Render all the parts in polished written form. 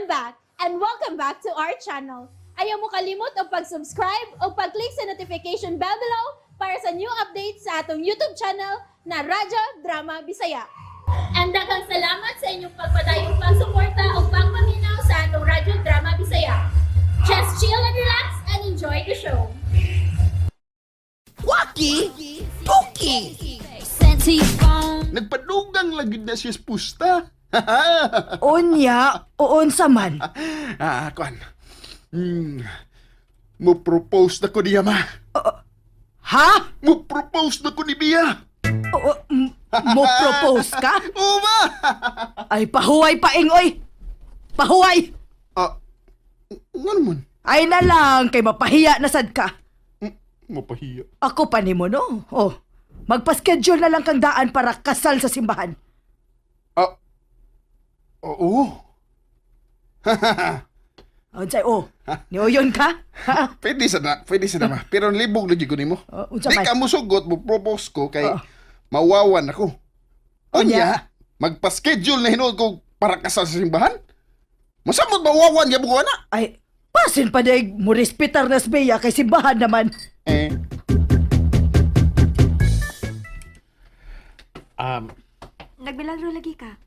I'm back and welcome back to our channel. Ayaw mo kalimot og pag-subscribe o pag-click sa notification bell below para sa new updates sa atong YouTube channel na Radyo Drama Bisaya. And daghang salamat sa inyong pagpadayong pagsuporta o pagpaminaw sa atong Radyo Drama Bisaya. Just chill and relax and enjoy the show. Waki! Tuki! Sent to your phone. Nagpadugang lagi na siya sa pusta. Unya, uunsa man. Ah, kuan. Mo-propose na ko niya, ma. Ha? Mo-propose na ko ni Bia. O, mo propose ka? Oo ba? Ay, pahuway paing, oy! Pahuway! Ah, ngano man? Ay na lang, kay mapahiya na sad ka. Mapahiya. Ako pa nimo, no? Oh, magpa-schedule na lang kang daan para kasal sa simbahan. Ah, oo. Unsay, oh, niuyon ka? Ha? Pwede sa na, ma. Pero libog lagi ko nimo. Oh, unsa Di man? ka musugot, mo-propose ko kay Oh. mawawan ako. Unya? Unya, magpa-schedule na hinuod ko para kasal sa simbahan. Masamot mawawan gyud ko ana. Ay, pasin pa daig mo respetar na Bea kay simbahan naman. Eh, Nagmilagro lagi ka.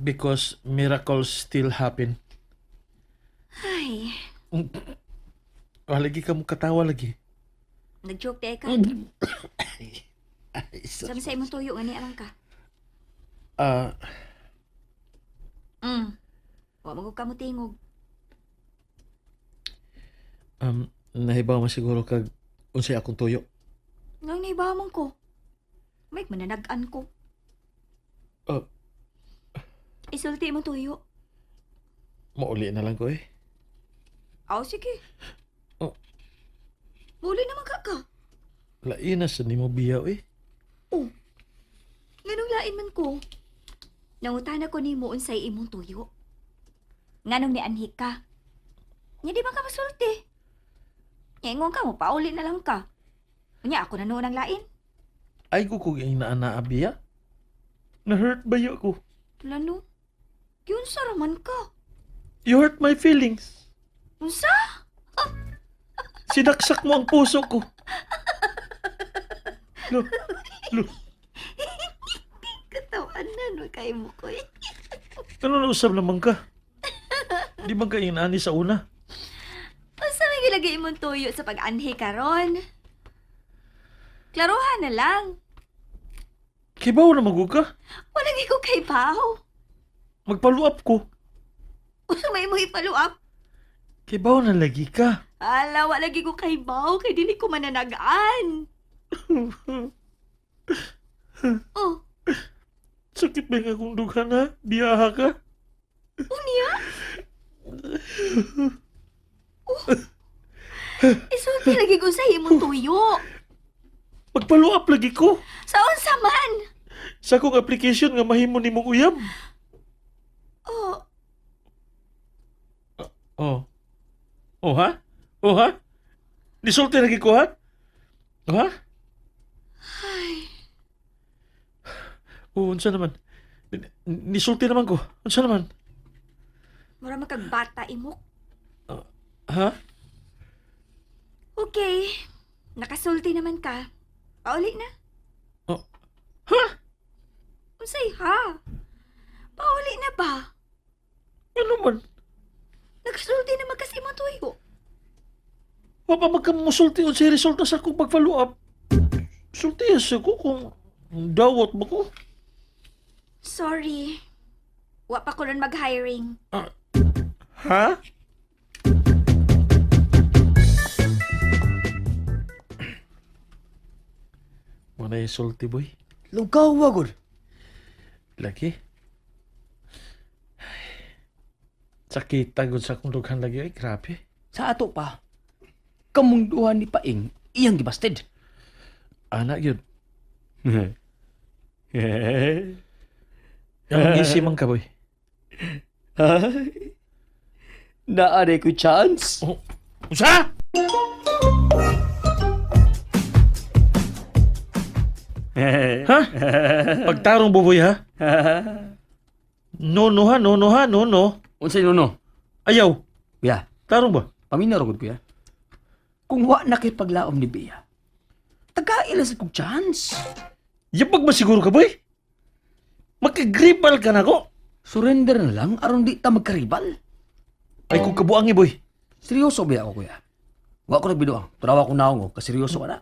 Because miracles still happen. Ay, Oh, lagi ka mo katawa lagi. nag-joke te ka. Sabi sa imong tuyo nga niarang ka. Ah, Wa mo ka mo tingog. Nahibaw man siguro kag unsay akong tuyo. Nang naibamon ko. May mananag-an ko. Oh. Isulti imong tuyo. Mauli na lang ko eh. Aw, sige. Oh. Muli naman ka ka. Lain na sa nimo biyaw eh. Oh. Nganong lain man ko. Nangutana ko nimo unsay imong tuyo. Nganong nianhi ka. Nya di ba ka masulti? Nya ingon ka mo pauli na lang ka. Unya ako na noon ang lain. Ay ko kog ing naa biya. Na-hurt ba yo ko? Lano? Yun sa raman ka. You hurt my feelings. Unsa? Sinaksak mo ang puso ko. Lo, lo, Katawan na no kay mo ko. Eh. Ano na usab naman ka? Di man ka inaani sa una? Unsa may gilagi imong tuyo sa pag-anhi karon? Klaruhan na lang. Kibaw na magug ka. Wala gyud ko kay baw. Magpaluap up ko. Unsa may imong i-follow up? Kibaw na lagi ka. Ala, wala gyud ko kay baw kay dili ko mananagaan. Oh, Sakit ba yung akong dughan ha? Biyaha ka? Unya? Oh. Isulti lagi ko sa imong tuyo. Magpaluap lagi ko. Sa unsa man? Sa akong application nga mahimo nimong uyab. Oh, Oh. Oh ha? Oh ha? Nisulti lagi ko ha? Oh ha? Ay. Oh, unsa naman? Nisulti naman ko. Unsa naman? Mura makagbata imok. Ha? Okay. Nakasulti naman ka. Pauli na. Oh. Ha? Unsay ha? Pauli na ba? Ano man? Nakasulti naman kasi imong tuyo. Wa pa magkamusulti unsay resulta sa akong pag-follow up. Sulti sa ko kung dawat ba ko. Sorry. Wa pa ko ron mag-hiring. Ha? Wala yung sulti, boy. Lugaw gud. Lagi. Ay, sakit tagod sa akong dughan lagi. Ay, grabe. Sa ato pa, kamong duha ni Paing, iyang gibasted. Anak yun. Ang easy man ka, boy. Ay, Naanay ko chance. Oh, usa! Ha? Pagtarong buboy, ha? No, no, ha? No, no, ha? No, no. Unsay nuno? Ayaw. Kuya, Tarong ba? paminaw ra gud kuya. Kung wa na kay paglaom ni Bea, tagaila sa kong chance. Yabag ba siguro ka, boy? Magkagribal ka na ko. Surrender na lang aron di ta magkaribal. Ay kung kabuang eh, boy. Seryoso ba ako kuya? Wa ko nagbinuang. Turawa ko naong oh, kaseryoso ka na.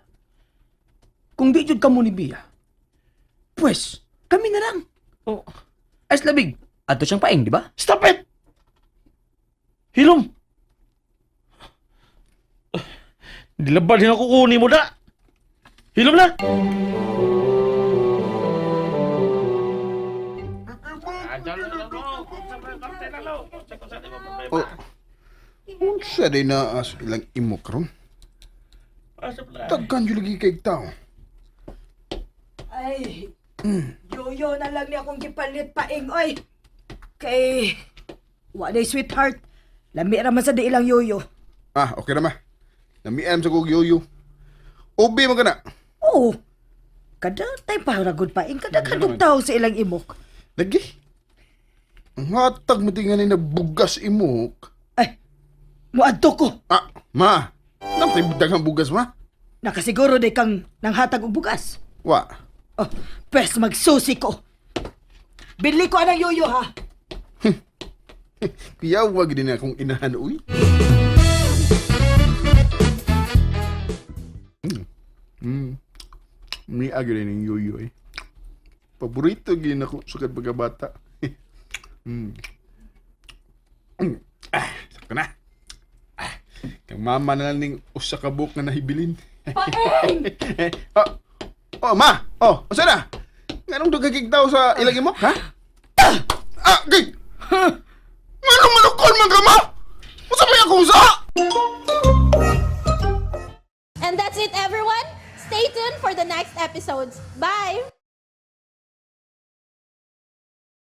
Kung di jud kamo ni Bea, pues, kami na lang. Oh. As labig, ato siyang paing, di ba? Stop it! Hilom! Dilaban din ako kunin mo na! Hilom na! Oh. Unsa day naa sa ilang imo karon? Tagkan jud lagi kay tao. Ay, yoyo na lang ni akong gipalit paing, oy. Kay, walay sweetheart. Lami ra man sa di ilang yoyo. Ah, okay na ma. Namian sa kog yoyo. Ubi man kana. Oo. Kada tay paragod paing, kada kadug tao sa ilang imok. Lagi. Ang hatag mo tingali na bugas imok. Ay, muadto ko. Ah, ma. Namtay daghang bugas ma. Nakasiguro day kang nanghatag og bugas. Wa. Oh, pwes magsusi ko. Bili ko anang yoyo ha. Kuya, wag din akong inahan, uy. Mm. May agri ng yoyo eh. Paborito gin ako sa pagkabata. Mm. Ah, sakto na. Ah, kang mama na lang ning usa ka buok nga nahibilin. Paeng! Oh, oh, ma. Oh, usa na? Nganong dugagig daw sa ilagi mo, ha? Ah, gay. Nganong manukol man ka, ma? Usa pa akong usa? And that's it, everyone. Stay tuned for the next episodes. Bye!